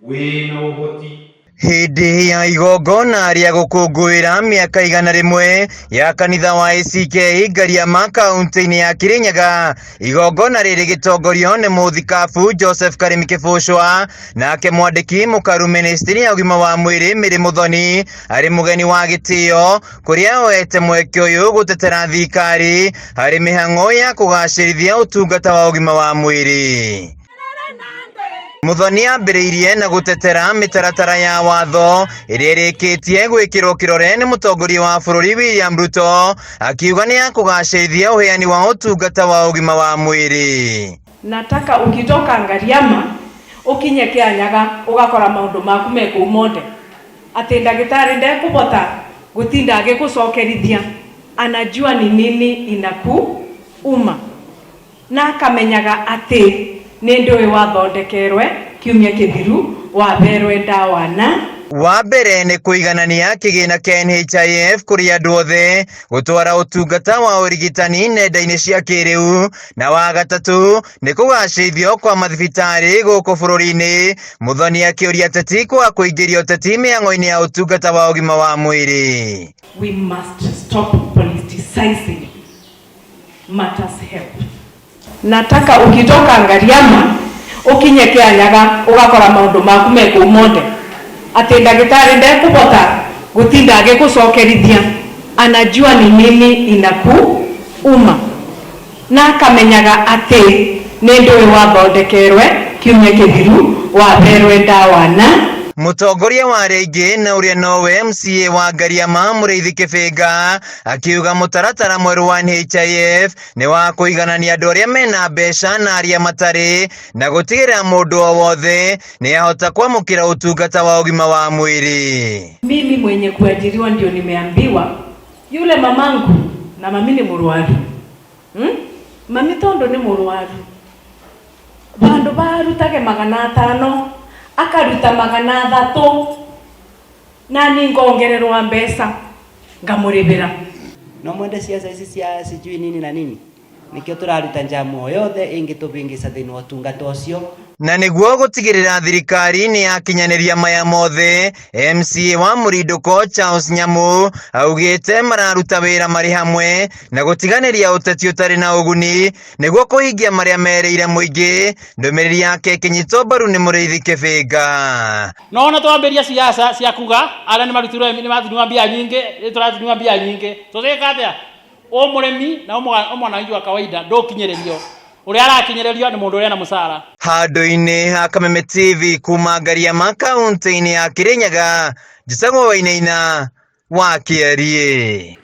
Wĩna ũhoti. Hĩndĩ ya igongona rĩa gũkũngũĩra mĩaka 100 ya kanitha wa ACK Ngariama kaunti-inĩ ya Kirinyaga, igongona rĩrĩ rĩgĩtongorio nĩ mũthikabu Joseph Karimi Kĩbũcwa, nake mwandĩki mũkaru ministry ya ũgima wa mwĩrĩ Mary Mũthoni arĩ mũgeni wa gĩtĩo, kũrĩa oete mweke ũyũ gũtetera thirikari harĩ mĩhang'o ya kũgacĩrithia ũtungata wa ũgima wa mwĩrĩ. Mũthoni ambĩrĩirie na gũtetera mĩtaratara ya watho ĩrĩa ĩrĩkĩtie gwĩkĩrwo kĩrore nĩ mũtongoria wa bũrũri William Ruto, akiuga nĩ ya kũgacĩrithia ũheani wa ũtungata wa ũgima wa mwĩrĩ. Nataka ukitoka Ngariama ukinye Kianyaga ugakora maundu maku me kuu monde ati ndagitari ndekubota gutinda agikucokerithia, anajua ni nini inakuuma na akamenyaga ati ni ndui wathondekerwe kiumia kithiru waberwe ndawa na Wa mbere nĩ kũiganania kĩgĩna kĩa NHIF kũrĩ andũ othe, gũtwara ũtungata wa ũrigitani nenda-inĩ cia kĩrĩu, na wa gatatũ nĩ kũgacĩrithio kwa mathibitarĩ gũkũ bũrũri-inĩ. Mũthoni akĩũria ateti kwaga kũingĩria ũteti mĩhang'o-inĩ ya ũtungata wa ũgima wa mwĩrĩ. We must stop politicizing matters health. Nataka ukitoka Ngariama ukinye Kianyaga ugakora maundu maku me kuu monde ati ndagitari ndekubota gutinda agikucokerithia, anajua ni nini inakuuma na akamenyaga ati ni ndui wathondekerwe kiumia kithiru waberwe ndawa na Mũtongoria wa arĩa aingĩ na ũrĩa nowe MCA wa Ngariama Mũrĩithi Kĩbĩnga akiuga mũtaratara mwerũ wa NHIF nĩ wa kũiganania andũ arĩa mena mbeca na arĩa matarĩ na gũtigĩrĩra mũndũ o wothe nĩ ahota kwamũkĩra ũtungata wa ũgima wa mwĩrĩ. Mimi mwenye kuajiriwa ndio nimeambiwa yule mamangu na mami ni mũrwaru, Mami tondu ni mũrwaru bandu barutage 500 akaruta 300 na ningongererwa mbeca ngamuribira. No mwende siasa ici cia sijui nini na nini, nikio turaruta njamu o yothe ingitubingisa thiini wa utungata ucio. Na nĩguo gũtigĩrĩra thirikari nĩ yakinyanĩria maya mothe, MCA wa Mũrindũko Charles Nyamu augĩte mararuta wĩra marĩ hamwe na gũtiganĩria ũteti ũtarĩ na ũguni nĩguo kũhingia marĩa merĩire mũingĩ. Ndũmĩrĩri yake ĩkĩnyitwo mbaru nĩ Mũrĩithi Kĩbĩnga. No ona twambĩria siasa cia kuga arĩa nĩ marutirwo nĩ matunywa mbia nyingĩ, nĩ tũratunywa mbia nyingĩ, tũgĩka atĩa? O mũrĩmi na o mwananchi wa kawaida ndũkinyĩrĩrio, ũrĩa arakinyĩrĩrio nĩ mũndũ ũrĩa na mũcara. Handũ-inĩ ha Kameme TV kuma Ngariama kaunti-inĩ ya Kirinyaga, njĩtagwo Wainaina wa Kĩeriĩ.